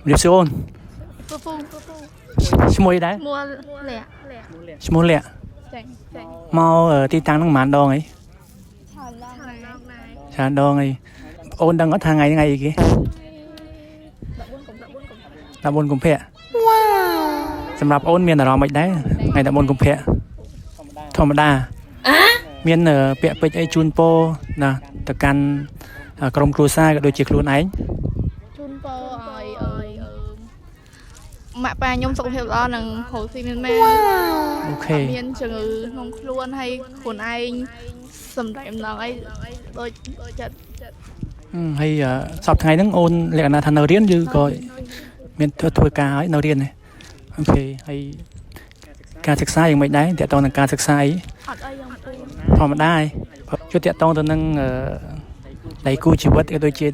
ជំរាបសួរអូន ពពូ ឈ្មោះអីដែរ មួលលាក់ ឈ្មោះលក្ខ ចាញ់ចាញ់ មកទីតាំងហ្នឹងប៉ុន្មានដងអី ឆាឡងណែ ច្រើនដងអីអូនដឹងអត់ថាថ្ងៃហ្នឹងថ្ងៃអីគេ 14កុំ 14កុម្ភៈសម្រាប់អូនមានអារម្មណ៍មិនដែរថ្ងៃ14កុម្ភៈធម្មតាមានពាក្យពេចន៍អីជូនពរណាទៅកាន់ក្រុមគ្រួសារក៏ដូចជាខ្លួនឯង ជូនពរឲ្យអើយម៉ាក់ប៉ាខ្ញុំសុខភាពល្អនិងរស់ស៊ីមានមែន OK មានជំងឺក្នុងខ្លួនហើយខ្លួនឯងសម្រាប់ម្ដងអីដូចចិត្ត ហើយសប្តាហ៍ថ្ងៃហ្នឹងអូនលក្ខណៈថានៅរៀនឬក៏មានធ្វើការហើយនៅរៀនទេ OK ហើយការសិក្សាយ៉ាងម៉េចដែរតើតើនឹងការសិក្សាអី អត់អីយ៉ាងពូ ធម្មតាឯងជួយតាក់តងទៅនឹងដៃគូជីវិតក៏ដូចជា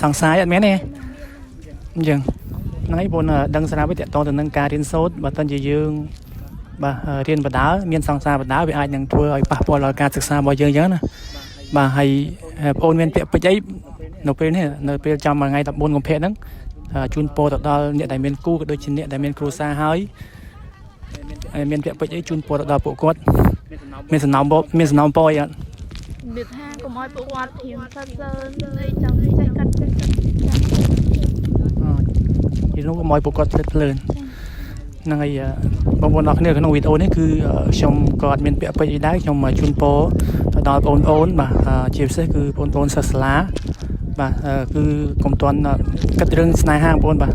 សង្សារអត់មែនទេអញ្ចឹងហ្នឹងហើយបងដឹងស្រាប់ឯងតាក់តងទៅនឹងការរៀនសូត្របើតើជាយើងបាទរៀនបដាមានសង្សារបដាវាអាចនឹងធ្វើឲ្យប៉ះពាល់ដល់ការសិក្សារបស់យើងអញ្ចឹងណាបាទហើយបងមានពាក្យពេចន៍អីនៅពេលនេះនៅពេលចាំថ្ងៃ14កុម្ភៈហ្នឹងជូនពរទៅដល់អ្នកដែលមានគូក៏ដូចជាអ្នកដែលមានគ្រួសារហើយមានពាក្យពេចន៍អីជូនពរទៅដល់ពួកគាត់មានសំណោមពរមានសំណោមពរអីអត់ និយាយថាកុំឲ្យពួកគាត់រៀនសិតសើអីចង់ចេះកាត់ចេះកាត់ និយាយនោះកុំឲ្យពួកគាត់ភ្លេចភ្លើនហ្នឹងហើយបងប្អូនអរគ្នាក្នុងវីដេអូនេះគឺខ្ញុំក៏អត់មានពាក្យពេចន៍អីដែរខ្ញុំជូនពរទៅដល់បងប្អូនបាទជាពិសេសគឺបងប្អូនសិស្សសាលាបាទគឺកុំទាន់គិតរឿងស្នេហាបងប្អូនបាទ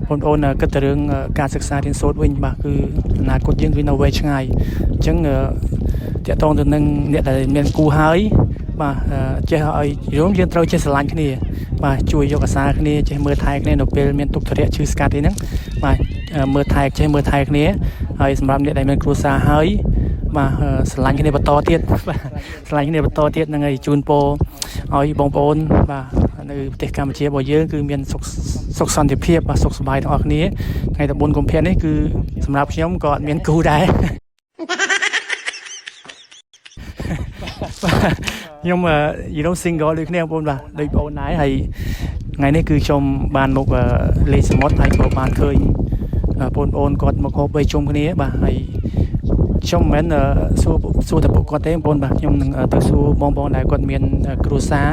បងប្អូនគិតតែរឿងការសិក្សារៀនសូត្រវិញបាទគឺអនាគតយើងគឺនៅវែងឆ្ងាយអញ្ចឹងតាក់ទងទៅនឹងអ្នកដែលមានគូហើយបាទចេះឲ្យរួមយើងត្រូវចេះស្រឡាញ់គ្នាបាទជួយយកអាសាគ្នាចេះមើលថែគ្នានៅពេលមានទុក្ខធរៈឈឺស្កាត់អីហ្នឹងបាទមើលថែចេះមើលថែគ្នាហើយសម្រាប់អ្នកដែលមានគ្រួសារហើយបាទស្រឡាញ់គ្នាបន្តទៀតបាទស្រឡាញ់គ្នាបន្តទៀតហ្នឹងហើយជូនពរឲ្យបងប្អូនបាទនៅប្រទេសកម្ពុជារបស់យើងគឺមានសុខសុខសន្តិភាពបាទសុខសប្បាយទាំងអស់គ្នាថ្ងៃ14កុម្ភៈនេះគឺសម្រាប់ខ្ញុំក៏អត់មានគូដែរបាទខ្ញុំ single ដូចគ្នាបងប្អូនបាទដូចបងប្អូនដែរហើយថ្ងៃនេះគឺខ្ញុំបានមកលេងសមុទ្រហើយក៏បានឃើញបងប្អូនគាត់មកហូបបីជុំគ្នាបាទហើយខ្ញុំមិនមែនសួរសួរតែពួកគាត់ទេបងប្អូនបាទខ្ញុំនឹងទៅសួរបងប្អូនដែលគាត់មានគ្រួសារ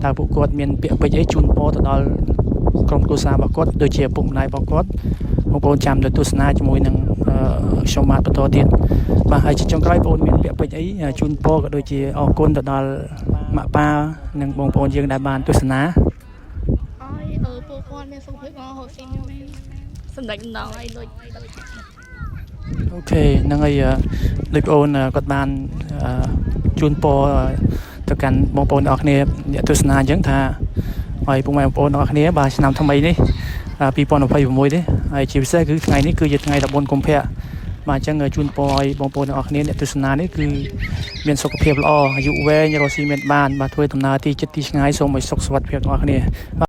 តើពួកគាត់មានពាក្យពេចន៍អីជូនពរទៅដល់ក្រុមគ្រួសាររបស់គាត់ដូចជាឪពុកម្ដាយរបស់គាត់បងប្អូនចាំទៅទស្សនាជាមួយនឹងខ្ញុំបាទបន្តទៀតបាទហើយជាចុងក្រោយបងប្អូនមានពាក្យពេចន៍អីជូនពរក៏ដូចជាអរគុណទៅដល់ម៉ាក់ប៉ានិងបងប្អូនយើងដែលបានទស្សនា ឲ្យអឺពួកគាត់មានសុខភាពល្អរស់ស៊ីមានមែនសម្រាប់ម្ដងអីដូច OK ហ្នឹងហើយដូចបងប្អូនគាត់បានជូនពរទៅកាន់បងប្អូនទាំងអស់គ្នាអ្នកទស្សនាអញ្ចឹងថាឲ្យពុកម៉ែបងប្អូនទាំងអស់គ្នាបាទឆ្នាំថ្មីនេះ2026នេះហើយជាពិសេសគឺថ្ងៃនេះគឺជាថ្ងៃ14កុម្ភៈបាទអញ្ចឹងជូនពរឲ្យបងប្អូនទាំងអស់គ្នាអ្នកទស្សនានេះគឺមានសុខភាពល្អអាយុវែងរស់ស៊ីមានបានបាទធ្វើដំណើរទីជិតទីឆ្ងាយសូមឲ្យសុខសុវត្ថិភាពទាំងអស់គ្នា។